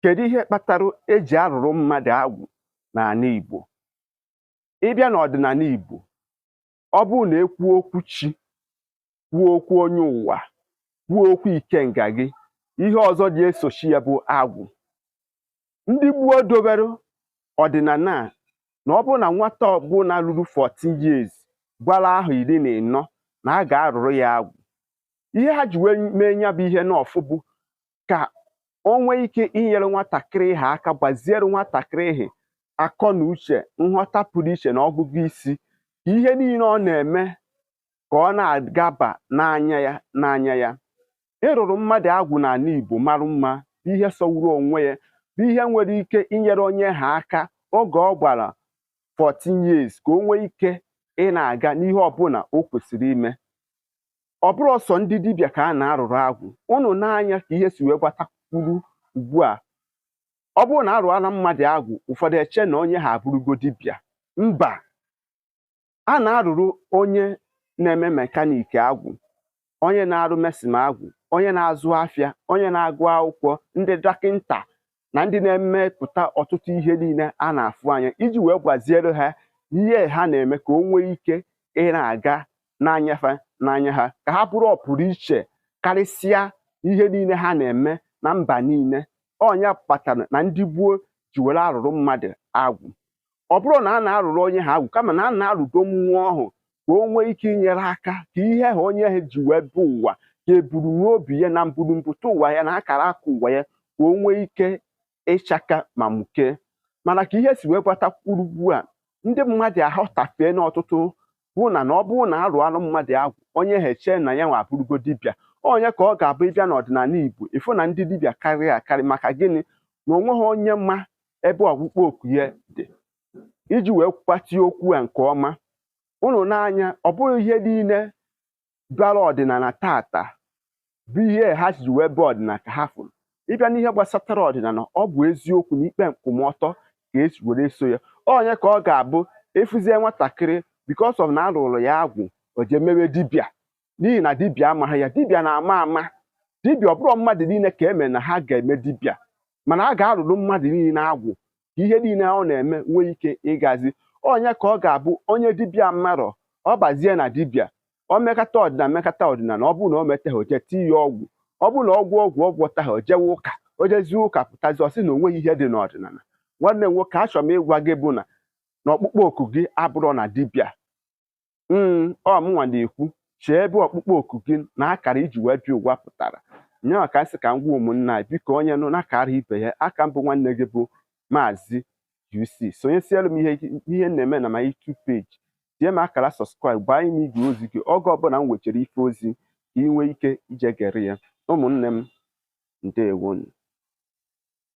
Kedu ihe kpatara eji arụrụ mmadụ agwụ n'ala Igbo? Ị bịa n'ọdịnala Igbo, ọ bụrụ na e kwuo okwu chi, kwuo okwu onye ụwa, kwuo okwu ikenga gị, ihe ọzọ dị esochi ya bụ agwụ. Ndị gboo dobere ọdịnala a na ọ bụrụ na nwata ọbụla ruru 14 years gbara ahọ 14 na a ga-arụrụ ya agwụ. Ihe ha ji wee mee ya bụ ihe n'ọfụ bụ ka o nwee ike inyere nwatakịrị ha aka, gbaziere nwatakịrị ha akọ na uche, nghọta pụrụ iche na ọgụgụ isi, ka ihe niile ọ na-eme ka ọ na-agaba n'anya ya n'anya ya. Ịrụrụ mmadụ agwụ n'ala Igbo mara mma bụ ihe sọwuru onwe ya, bụ ihe nwere ike inyere onye ha aka oge ọ gbara 14 years ka o nwee ike ị na-aga n'ihe ọbụla o kwesịrị ime. Ọ bụrụ ọsọ ndị dibịa ka a na-arụrụ agwụ, unu n'anya ka ihe si wee gbatakwuru ugbu a. Ọ bụrụ na arụala mmadụ agwụ, ụfọdụ eche na onye ha abụrụgo dibịa. Mba, a na-arụrụ onye na-eme mechanic agwụ, onye na-arụ mason agwụ, onye na-azụ afịa, onye na-agụ akwụkwọ, ndị dọkịnta na ndị na-emepụta ọtụtụ ihe niile a na-afụ anya, iji wee gbaziere ha ihe ha na-eme ka o nwee ike ị na-aga n'anya ha n'anya ha, ka ha bụrụ ọpụrụ iche karịsịa ihe niile ha na-eme na mba niile. Ọnya kpatara na ndị gboo ji were arụrụ mmadụ agwụ. Ọ bụrụ na a na-arụrụ onye ha agwụ, kama na a na-arụdo mmụọ ọhụ ka o nwee ike inyere aka ka ihe ahụ onye ahụ ji wee bụ ụwa ka eburu n'obi ya na mburumpụta ụwa ya na akara aka ụwa ya, ka o nwee ike ịchaka ma mukee. Mana ka ihe si wee gbatakwuru ugbu a, ndị mmadụ aghọtafee n'ọtụtụ bụ na ọ bụrụ na arụ alụ mmadụ agwụ, onye ha echee na ya nwa abụrụgo dibịa. Onye ka ọ ga-abụ ịbịa n'ọdịnala Igbo, ịfụ na ndị dibịa karịa akarị. Maka gịnị? Na onweghị onye ma ebe ọkpụkpọ oku ya dị. Iji wee kwatie okwu a nke ọma, unu n'anya, ọ bụrụ ihe niile bịara ọdịnala tata bụ ihe ha ji wee bụ ọdịnala ka ha fụrụ. Ịbịa n'ihe gbasatara ọdịnala, ọ bụ eziokwu na ikpe nkwụmọtọ ka esi were so ya. Onye ka ọ ga-abụ efuzie nwatakịrị because of na arụrụ ya agwụ, o jee mewe dibịa, n'ihi na dibịa amaghị ya. Dibịa na-ama ama dibịa. Ọ bụrụ mmadụ niile ka eme na ha ga-eme dibịa, mana a ga-arụrụ mmadụ niile agwụ ka ihe niile ọ na-eme nwee ike ịgazi. Onye ka ọ ga-abụ onye dibịa mmarọ, ọ bazie na dibịa, o mekata ọdịnala, mekata ọdịnala, ọ bụrụ na o meteghị, o jee tie ya ọgwụ. Ọ bụrụ na ọgwụ ọgwụ ọ gwọtaghị, o jewe ụka, o jezie ụka pụtazi, ọ sị na o nweghị ihe dị n'ọdịnala. Nwanne m nwoke, achọrọ m ịgwa gị bụ na ọkpụkpọ oku gị abụrọ na dibịa. Ọ mụnwa na-ekwu, chee ebe ọkpụkpọ oku gị na akara iji wee bịa ụwa pụtara. Nyaa ka nsị ka m gwa ụmụnna anyị, biko, onye nụ n'akara ibe ya. Aka mbụ, nwanne gị bụ Maazị UC. Sonyesiere m ihe ihe na-eme na my YouTube page, tie m akara subscribe, gbaa m igwe ozi gị oge ọbụla m wechara ife ozi ka ị nwee ike ije gere ya. Ụmụnne m, ndewonu.